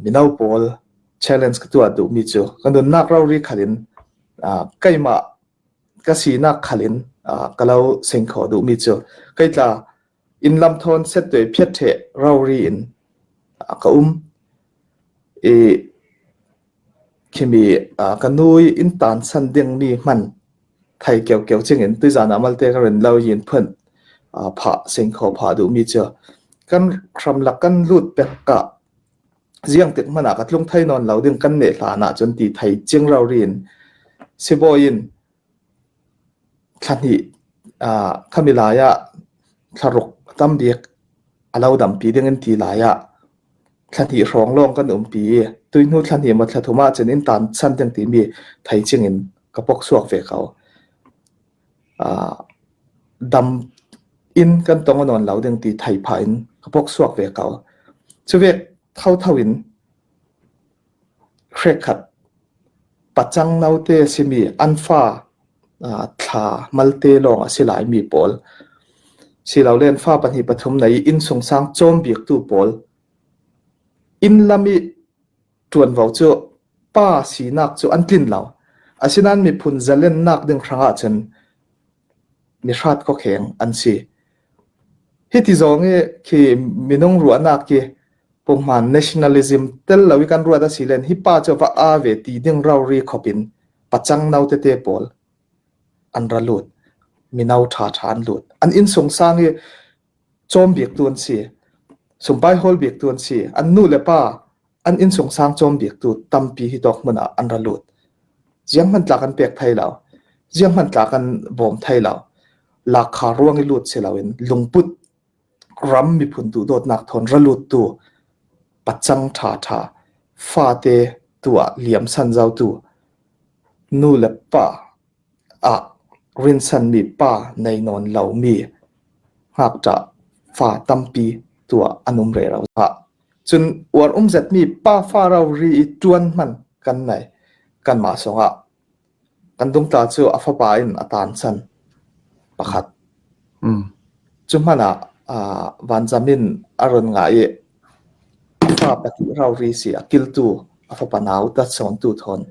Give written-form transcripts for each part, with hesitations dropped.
Mino pawl challenge ka tuah duhmi cu ka nunnak rori khal in keimah ka sinak khal in ka lo sing khawh duhmi cu kei tla inn lam thawn settuai phiat ṭheh rori in ka um. I khimi ka nu i inn taan san dingmi hman thei keukeu cing in tuzan ah malte ka rin lo yin phun phah sing kho phah duhmi cu kan hramlak kan lut pek ka ziang tik hmanh ah ka tlung thei nawn lo ding kan neh hlan ah cun ti thei cing rori in sibawi in thla hnih khami lai ah thla ruk tam bik a lo dampi ding in ti lai ah thla hnih hrawng lawng kan umpi i tuihnu thla hnih maw thla thum ah cun inn tan chan ding timi thei cing in ka pok suak ve ko. Dam in kan tong a nawn lo ding ti thei phah in ka pok suak ve ko. Cuvek thotho in hrekhat pacang note simi an fa thla malte lawng a si laimi pawl silole an fa pahnih pathum nei i innsung sang cawm biktu pawl inn lam i ṭuanvo cu pa sinak cu an tlin lo. Asinain miphun zalennak ding hrangah cun mihrat khuakheng an si. Hiti zong i khi minung ruahnak khi punghman nationalism tel lo i kan ruat a si len hi pa cu va aa ve ti ding rori khop in pacang no tete pawl an ra lut. Mino ṭhaṭha an lut. An innsung sang i cawm biktu an si. Sumpai hawl biktu an si. An nu le pa an innsung sang cawm biktu tampi hi tawk hmun ah an ra lut. Ziang hmanh tlak an pek thai lo. Ziang hmanh tlak an bawm thai lo. Lakha ruang i lut si loin lungput ram miphun duhdawtnak thawn ra luttu pacang ṭhaṭha fate tu ah liam san zautu nu le pa ah rinsanmi pa nei nawn lomi ngakṭah fa tampi tuah an um rero. Cun uar um zetmi pa fa rori i ṭuan hman kan nei. Kanmah zongah Kan dungtla cu a fapa in a taan chan pakhat. Cu hmanh ah vanzam in a run ngah i a fa pahnih rori si a kiltu a fapa nau ta sawntu thawn.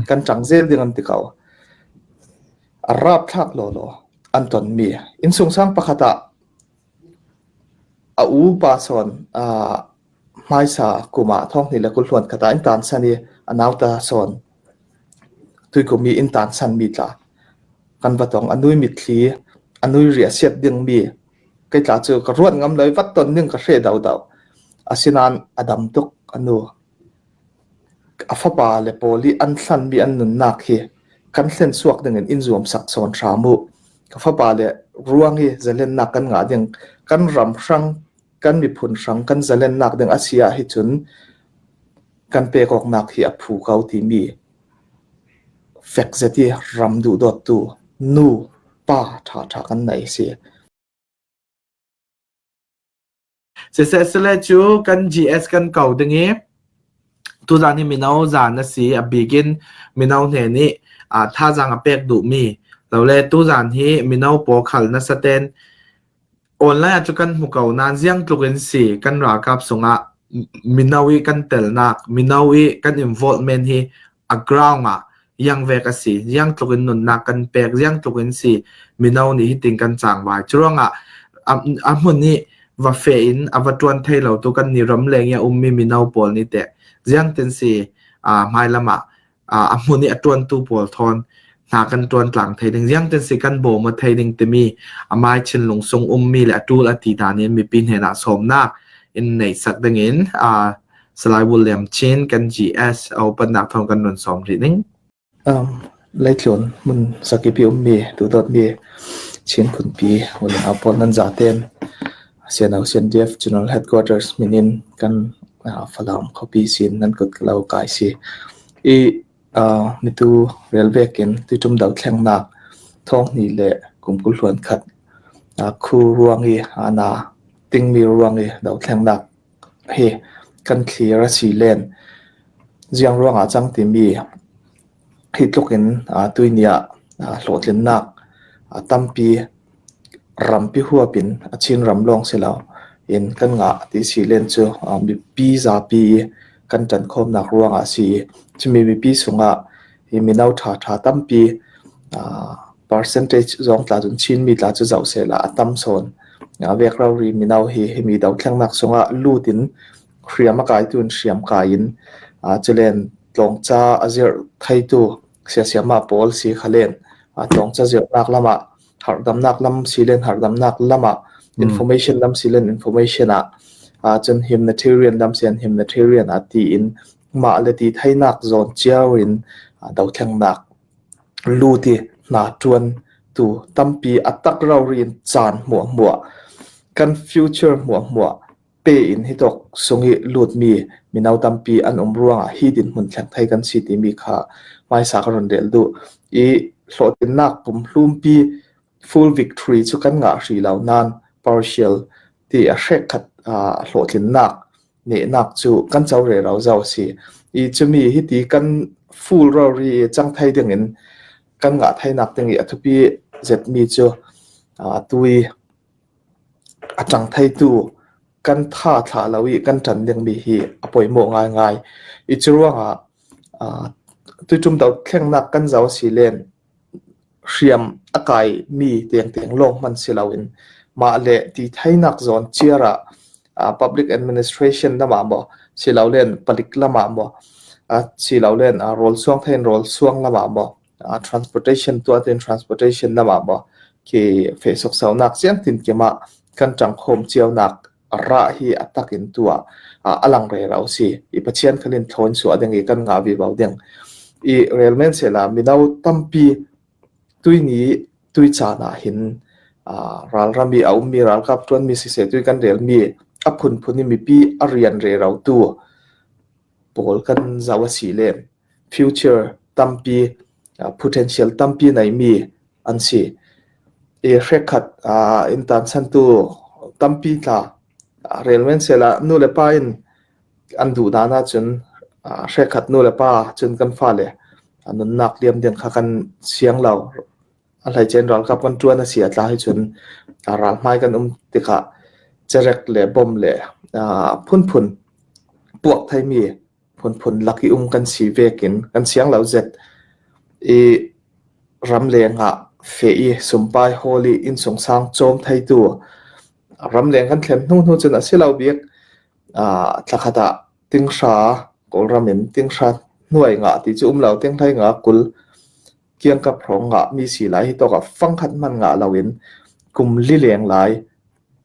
Kan ṭang zel ding an ti ko. A rapthlak lawlaw an tonmi. Innsungsang pakhat ah a u pa sawn hmaisa kum ah thonghnih le kulhluan khat ah inn taan san i a nauta sawn tuikum i inn taan sanmi tla kan va tong. A nui mitthli, a nui riah siat dingmi kei tla cu ka ruat ngam lo i vat ton ding ka hre dodao. Asinain a dam tuk a nu. A fapa le pawl i an hlanmi an nunnak hi kan hlen suak dingin in zuam sak sawn hram u. Ka fapa le ruang i zalennak kan ngah ding kan ram hrang kan miphun hrang kan zalennak ding a si ah hi cun kan pek awknak hi a phu ko timi fek zet i ram duhdawttu nu pa ṭhaṭha kan nei si. Siseh sile cu kan GS kan ko ding i tuzaan hi mino zaan a si. A bik in mino hne nih thazaang a pek duhmi lole tuzaan hi mino pawl khal nasa ten online ah cu kan hmu ko nain ziang tluk in si kan ralkap sungah mino i kan telnak mino i kan involvement hi a ground ah iangvek a si. Ziang tluk in nunnak kan pek, ziang tluk in si mino nih hitin kan cangvai. Curuangah a hmun i va fe in a va ṭuan thei lo tu kan ni ramleng i a ummi mino pawl nih teh ziang tin si hmailam ah a hmun i a ṭuantu pawl thawn hna kan ṭuan tlang thei ding ziang tin si kan bawm a thei ding timi amai chinlung sung ummi le a ṭul a ti dan in mipi hnenah sawmnak in nei sak ding in Salai William Chin kan GS a upatnak thawng kan run sawm rih ning. Leitlun hmun sakip i ummi duhdawtmi Chin phunpi unau pawl nan zaten CNO CNDF General Headquarters min in kan Falam khuapi sin nan kut ka lo kai si. I mitu relvek in tuitum dohthlengnak thawng hnih le kum kul hluan khat khu ruang i ana tingmi ruang i dohthlengnak hi kan thlir a si len. Ziang ruangah cang timi hi tluk in tuini ah hlawhtlinnak tampi rampi huap in a Chin ram lawng si lo. in kan ngah ti si len cu mipi zapi kan ṭan khawmnak ruangah a si i cumi mipi sungah hi mino ṭhaṭha tampi percentage zong tla cun Chinmi tla cu zoh sehla a tam sawn. Vek rori mino hi himi dothlennak sungah lut in hriam a kaitu in hriam kai in culen tlawngca a zirh theitu siasiamah pawl si kha len tlawngca zirhnak lam ah harhdamnak lam silen harhdamnak lam ah information lam silen information ah cun humanitarian lam sian humanitarian ah tiin mah le ti theinak zawn cio in dothlennak lut i hna ṭuan tu tampi a tak rori in caan hmuahhmuah kan future hmuahhmuah pe in hi tawk sung i lutmi mino tampi an um ruangah hi dinhmun thleng thei kan si timi kha hmaisa ka run rel duh i hlawhtlinnak pumhlumpi full victory cu kan ngah hrih lo nain partial ti a hrekkhat hlawhtlinnak nehnak cu kan co rero zau a si i cumi hiti kan full rori cang thei dingin kan ngah theinak ding i a thupi zetmi cu tui A ṭang theitu kan tha thlah lo i kan ṭan dingmi hi a poimawh ngaingai. I curuangah tuiṭum dothlennak kan zoh a si len hriam a kaimi tengteng lawng hmanh si loin mah le ti theinak zawn ciar ah public administration lam ah maw silolen palik lam ah maw silolen rawl suang thei in rawl suang lam ah maw transportation tuah tin transportation lam ah maw khi fe soksaunak siang tin kim ah kan ṭangkhawm cionak rah hi a tak in tuah a lang rero si i Pathian khalin thlawn suah ding i kan ngah vi bo ding i relmen sela mino tampi tuini tui caan ah hin ralram i a ummi ralkap ṭuanmi siseh tui kan relmi a phunphun i mipi a rian rero tu pawl kan zoh a si le future tampi potential tampi neimi an si. I hrekkhat in tansantu tampi tla relmen sela nu le pa in an duh dan ahcun hrekkhat nu le pa cun kan fale nunnak liam ding kha kan siang lo. A hleicen ralkap kan ṭuan a si a tla hi cun ral hmai kan um tikah cerek le bom le phunphun puak theimi phunphun lak i um kan si vekin kan siang lo zet i ramleng ah feh i sumpai hawl i innsung sang cawm theitu ramleng kan thlen hnu hnu cun a si lo bik thlakhat ah tinghra Kawlram in tinghra hnuai ngah ti cu um lo tinghlei nga 20 kiangkap hrawng ngah mi si lai hi tawk ah fangkhat hman ngah loin kum li leng lai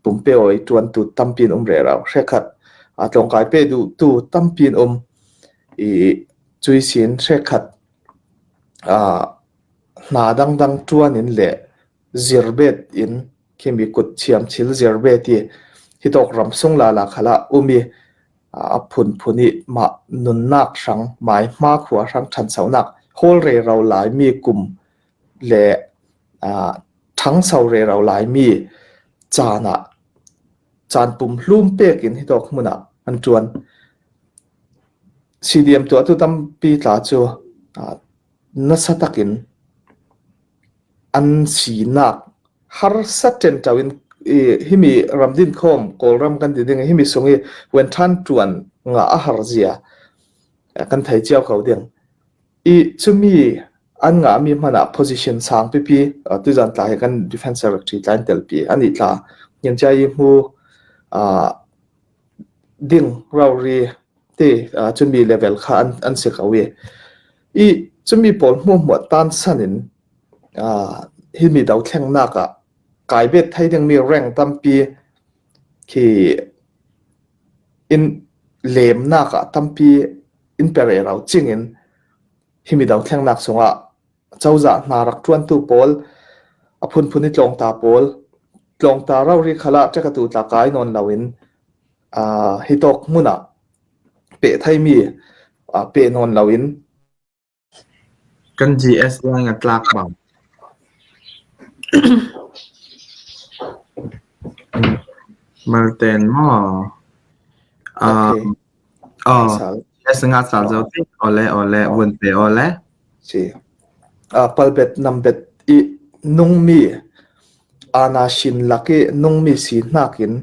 pumpe oi ṭuantu tampi in um rero. Hrekhat tlawngkai pe duhtu tampi in um i cui sin hrekhat hna dangdang ṭuan in le zirbet in khimi kut thiam thil zirbet i hitawk ram sung la la khala um i a phunphun i mah nunnak hrang mai hma khua hrang ṭhanchonak hawl rero lai mi kum le ṭhangcho rero laimi caan ah caan pumhlum pek in hitawk hmun ah an ṭuan. CDM tuahtu tampi tla cu nasa takin an sinak harsa ṭenṭo in himi ramdin khawm Kawlram kan ti ding himi sung i wen ṭhan ṭuan nga a har zia kan thei cio ko ding. I cumi an ngahmi hmanh ah position sang pipi tuzan tla hi kan defense secretary tla in telpi ani tla ngiamcia i hmu ding rori te cumi level kha an si ko i i cumi pawl hmu hmuah tan san in himi dothlengnak ah kai bet thei dingmi rank tampi khi in lemnak ah tampi in pere ro ching in Himi dothlennak chungah cozah hna rak ṭuantu pawl, a phunphun i tlawngta pawl, tlawngta rori khal ah ṭekatu tla kai nawn loin hi tawk hmun ah peh thaimi peh nawn loin Kan GS lang a tlak bang. Malten maw? Okay. Oh, yes, nga sal zo ti. Ole, ole, vun pe ole. Si. Palbet nambet i nungmi ana shin laki nungmi si nakin.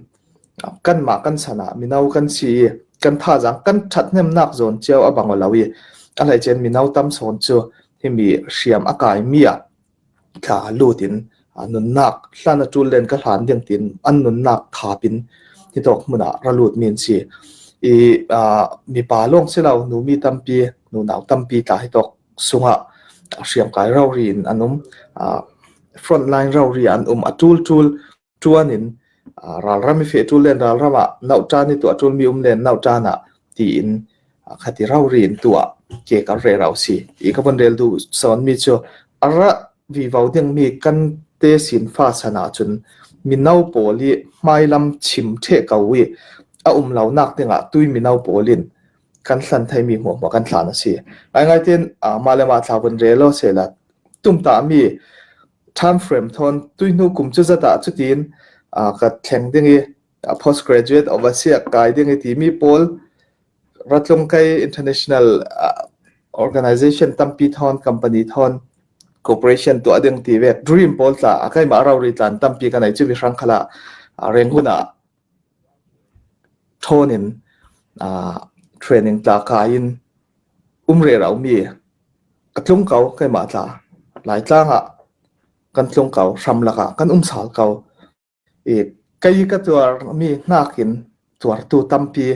Kanmah kan chan ah mino kan si i kan thazaang kan ṭhathnemnak zawn cio a bang lo i a hleice mino tam sawn cu himi hriam a kaimi ah thla lut in nunnak hlan a ṭul len ka hlan ding tiin an nunnak thap in hi tawk hmun ah ra lut mi an si. I mipa lawng si lo numi tampi nunau tampi tla hi tawk sungah hriamkai rori in an um. Frontline rori an um. A ṭul ṭul ṭuan in ralram i feh ṭul len ralram ah nauṭan i tuah ṭulmi um len nauṭan ah tiin khati rori in tuah ke kar re rau si. I ka von rel duh sawnmi cu a ra vivo dingmi kan te sin fa san ahcun mino pawl i hmailam chim ṭheh ko i a um lo nak dingah tui mino pawl in kan hlan thaimi hmuahhmuah kan hlan a si. Ngaingai tein mah le mah thla vun rel lo sehla tumtahmi time frame thawn tuihnu kum cu zat ah cutin ka thleng ding i postgraduate overseas kai ding i timi pawl ratlung kai international organization tampi thawn company thawn cooperation tuah ding ti ve dream pawl tla a keimah rori tlan tampi ka nei cu mi hrang khala Rangoon ah ṭhawn in training tla kai in um rero mi ka tlung ko keimah tla. Laitlang ah kan tlung ko, hramlak ah kan um sal ko. I kei ka tuarmi nakin tuartu tampi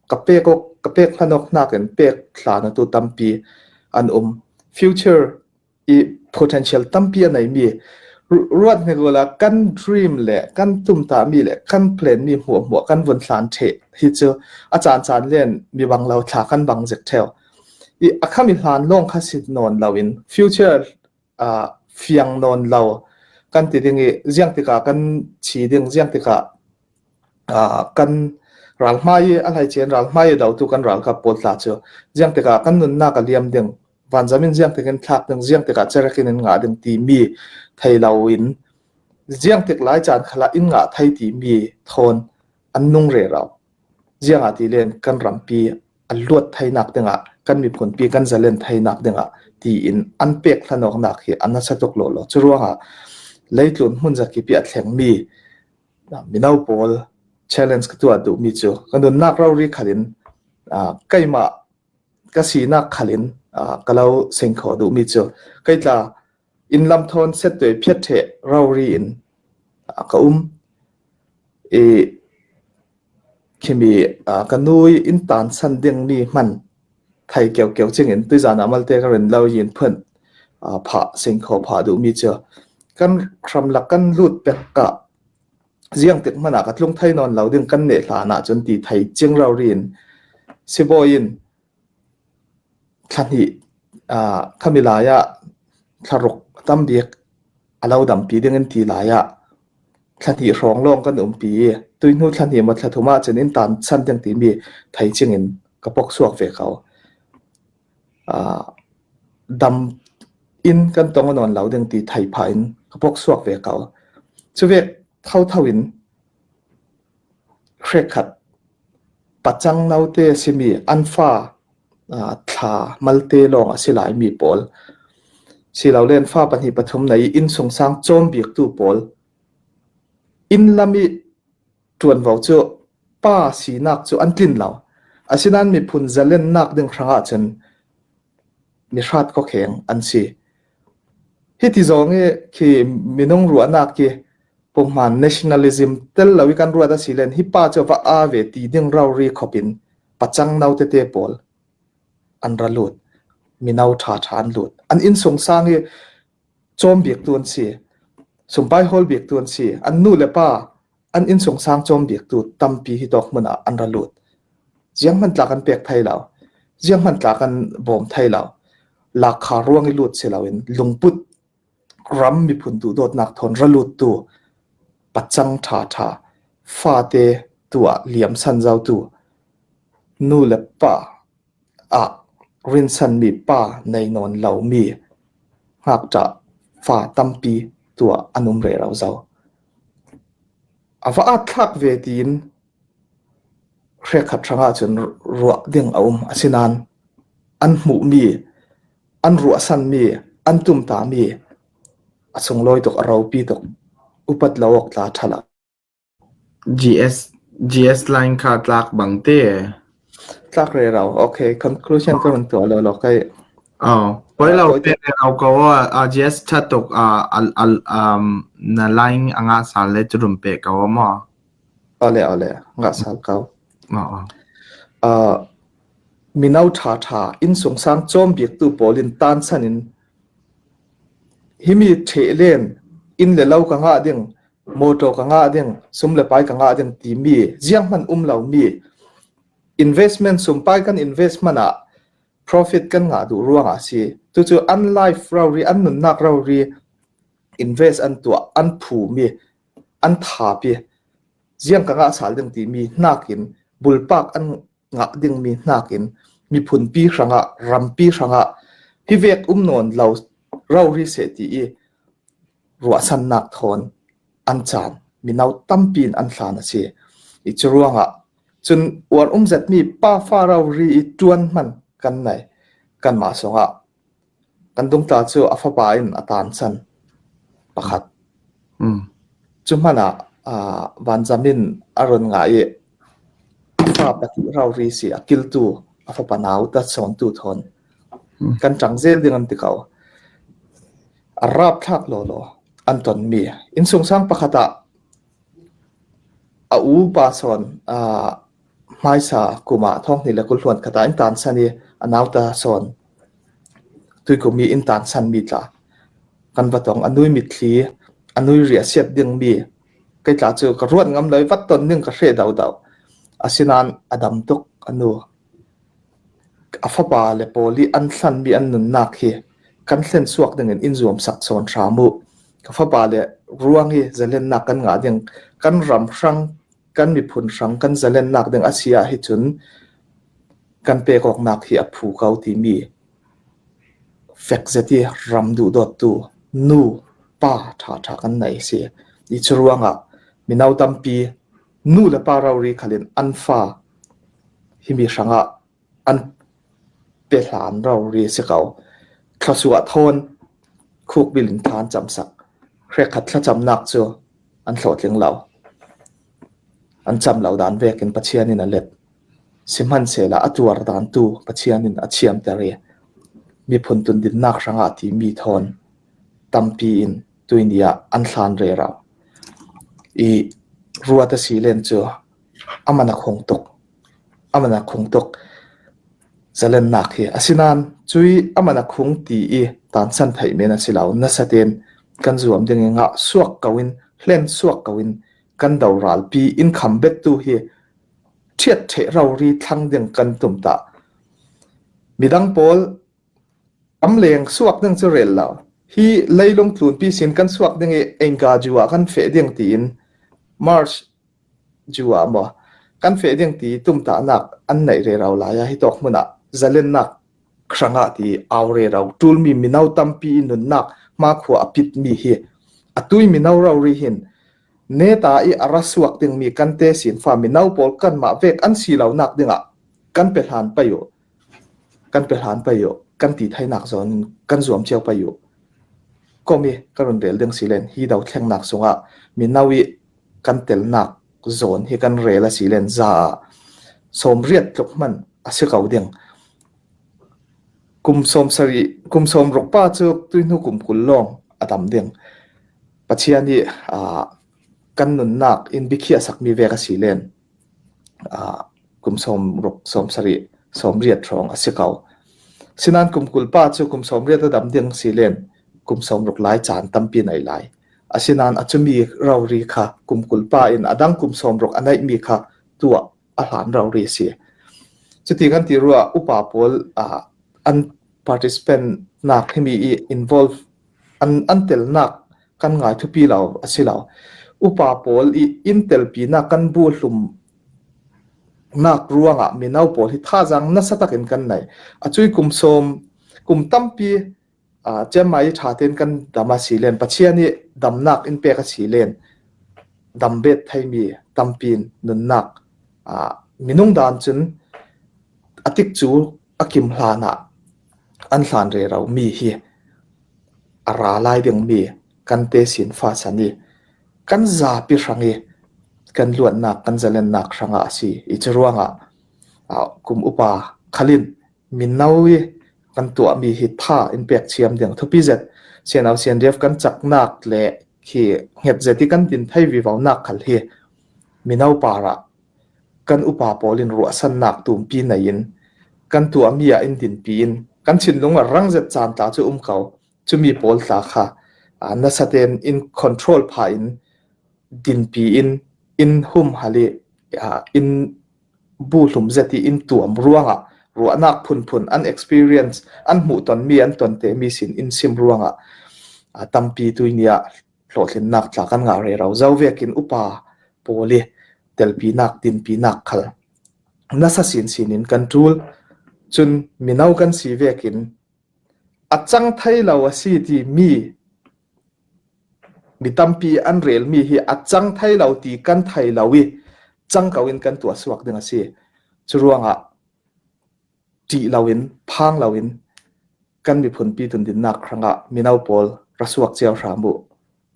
ka pek awk ka pek hlan awk nakin pek hlanatu tampi an um. Future i potential tampi a neimi ruat hnik ula kan dream le kan tumtahmi le kan plan mi hmuahhmuah kan vun hlan ṭheh hi cu a caan caan len mi bang lo thla kan bang zik ṭheo. I a khami hlan lawng kha sit nawn loin future uh, fiang nawn lo kan ti ding i ziang tikah kan chi ding ziang tikah uh, kan ral hmai i a hlei ral hmai i dotu kan ralkap pawl tla cu ziang tikah kan nunnak a liam ding vanzam in ziang tik in thlak ding ziang tikah cerek in in ngah ding timi thei lo in ziang tik lai caan khala in ngah thei timi thawn an nung re rau ziang ah ti len kan rampi a luat theinak dingah kan miphun pi kan zalen theinak dingah tiin an pek hlanawk nak hi an nasa tuk lo lo cu ruangah leitlun hmun zakip i a thleng mi mino pawl challenge ka tuah duh mi cu ka nunnak rori khalin keimah ka sinak khal in ka lo sing kho duhmi cu kei tla inn lam thawn settwe phiat ṭheh rori in ka um i khimi ka nu i inn tan san dingmi hman thai keu keu ching in tuizan ah malte ka rin lo yin phun phah sing kho phah duhmi cu kan hramlak kan lut pek ka Ziang tik hmanh ah ka tlung thai nawn lo ding kan neh hlan ahcun ti thei cing rori in sibawi in thla hnih khami lai ah thlaruk a tam bik a lo dampi ding in ti lai ah thla hnih hrawng lawng kan umpi i tuihnu thla hnih maw thla thum ahcun inn tan chan ding timi thei cing in ka pok suak ve ko. Dam in kan tong a nawn lo ding ti thei phah in ka pok suak ve ko. Cuvek thotho in hrekhat pacang note a simi an fa thla malte lawng a si lai mi pawl silole an fa pahnih pathum nei i innsung sang cawm biktu pawl inn lam i ṭuanvo cu pa sinak cu an tlin lo. Asinain miphun zalennak ding hrangah cun mihrat khuakheng an si. Hiti zong i khi minung ruahnak khi punghman nationalism tel lo i kan ruat a si len hi pa cu va a ve ti ding rori khop in pacang no tete pawl an ra lut. Mino ṭha ṭha an lut. An inn sung sang i cawm biktu an si. Sumpai hawl biktu an si. An nu le pa an innsung sang cawm biktu tampi hi tawk hmun ah an ra lut. Ziang hmanh tlak an pek thai lo. Ziang hmanh tlak an bawm thai lo. Lakha ruang i lut si loin lungput ram miphun duhdawtnak thawn ra lut tu pacang ṭha ṭha fate tu ah liam san zau tu nu le pa ah rinsanmi pa nei nawn lomi ngakṭah fa tampi tuah an um rero zau. A va at thlak ve tiin hrekhat hrangah cun ruah ding a um. Asinain an hmuhmi, an ruahsanmi, an tumtami a sunglawi tuk, a ropi tuk. Upat lo awk tla ṭha lo. GS. GS line kha tlak bang te. Tlak re rau. Okay, conclusion ka run tuah lo lo kai. Oh, poi lo pe rau ko a GS tha tuk a um na line anga sal le churum pe ko mo. Ale ale nga sal ko. Oh. Uh mino tha tha in sung sang chom biak tu pawl in tan chan in himi the len in le lo ka nga ding motor ka ngah ding, sum le pai ka ngah ding timi ziang hmanh um lomi investment sumpai kan invest hmanh ah profit kan ngah duh ruangah a si. Tucu an life rori, an nunnak rori invest an tuah, an phumi, an thapi ziang ka ngah sal ding timi nakin bulpak an ngah dingmi nakin miphunpi hrangah rampi hrangah hi vek um nawn lo rori seh ti i ruahchannak thawn an caan mino tampi in an hlan a si. I cu ruangah cun uar um zetmi pafa rori i ṭuan hman kan nei. Kanmah zongah Kan dungtla cu a fapa in a taan chan pakhat. Cu hmanh ah vanzam in a run ngah i a fa pahnih rori si a kiltu a fapa nau ta chawntu thawn kan ṭang zel ding an ti ko. A rapthlak lawlaw an tonmi. Innsungsang pakhat ah a u pa sawn hmaisa kum ah thonghnih le kul hluan khat ah in taan san i a nauta sawn tuikum i inn taan sanmi tla kan va tong. A nui mitthli, a nui ri a siat dingmi kei tla cu ka ruat ngam lo i vat ton ding ka hreh dodao. Asinain a dam tuk a nu. A fapa le pawl i an hlanmi an nunnak hi kan hlen suak dingin in zuam sak sawn hram u. Ka fapa le ruang i zalennak kan ngah ding kan ram hrang kan miphun hrang kan zalennak ding a si ah hi cun kan pek awknak hi a phu ko timi fek zet i ram duhdawttu nu pa ṭhaṭha kan nei si. I cu ruangah mino tampi nu le pa rori khal in an fa himi hrangah an pe hlan rori si ko. Thluachuah thawn khukbil in than cam sak. Hrekhat thlacamnak cu an hlawhtling lo. An cam lo dan vekin Pathian in a let. Sihmanhsehlaw a tuar dan tu Pathian in a thiamter i miphun tundinnak hrangah timi thawn tampi in tuini ah an hlan rero. I ruat a si len cu a man a khung tuk. A man a khung tuk. Zalennak hi asinain cui a man a khung ti i tansan theih men a si lo. Nasa tein kan zuam ding i ngah suak ko in hlen suak ko in kan do ralpi in kham bettu hi ṭhiat ṭheh rori thlang ding kan tum ta. Midang pawl am leng suak ding cu rel lo. Hi leilung tlunpi sin kan suak ding i engka ju ah kan feh ding tiin March ju ah maw kan feh ding ti tumtahnak an neih rero lai ah hi tawk hmun ah zalennak hrangah ti au rero ṭulmi mino tampi nunnak hmakhua a pitmi hi atui mino rori hin neta i a ra suak dingmi kan te sin fa mino pawl kanmah vek an si lo nak dingah kan pe hlan pai u kan pe hlan pai u kan ti thainak zawn in kan zuam cio pai u komi ka run rel ding si len hi do thlengnak sungah mino i kan telnak zawn hi kan rel a si len za ah 80 tluk hman a si ko ding. Kum 70 kum 60 pa cu tuihnu kum 20 lawng a dam ding. Pathian nih kan nunnak in biakhiah sakmi vek a si len. Kum 60, 70, 80 hrawng a si ko. Sinain kum 20 pa cu kum 80 a dam ding si len kum 60 lai caan tampi nei lai. Asinain a cumi rori kha kum 20 pa in a dang kum 60 a neihmi kha tuah a hlan rori a si. Cuti kan ti ruah upa pawl an participant nak himi i involve an an telnak kan ngai thupi lo a si lo. Upa pawl i in telpinak kan bu hlum nak ruangah mino pawl hi thazaang nasa takin kan nei. A cui kum sawm kum tampi Chiangmai i ṭha tein kan dam a si len. Pathian nih damnak in pek a si len. Dam bet theimi tampi in nunnak minung dan cun a tik cu a kim hlan ah an hlan rero mi hi a ra lai dingmi kan te sin fa san i kan zapi hrang i. Kan luatnak, kan zalennak hrangah a si. I cu ruangah kum upa khalin mino i kan tuahmi hi tha in pek chiam ding thupi zet siano sianriaf kan caknak le khi hnget zet i kan din thei vivo nak khal hi mino parah kan upa pawl in ruahsannak tumpi nei in kan tuahmi ah in dinpi in kan thinlung a rang zet caan tla cu um ko. Cumi pawl tla kha nasa tein in control pha in dinpi in in humhal i in bu hlum zet i in tuam ruangah ruahnak phunphun an experience an hmuhtonmi an ton temi sin in sim ruangah tampi tuini ah hlawhtlinnak tla kan ngah rero. Zo vekin upa pawl i telpinak dinpinak khal nasa sinsin in kan ṭul. Cun mino kan si vekin a cang thai lo a si timi mi tampi an relmi hi a cang thai lo ti kan thei lo i cang ko in kan tuah suak ding a si. Cu ruangah ṭih loin phang loin kan miphunpi tundinnak hrangah mino pawl ra suak cio hram u.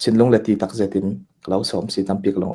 Thinlung le ti tak zet in ka lo sawm si tampi ka lung.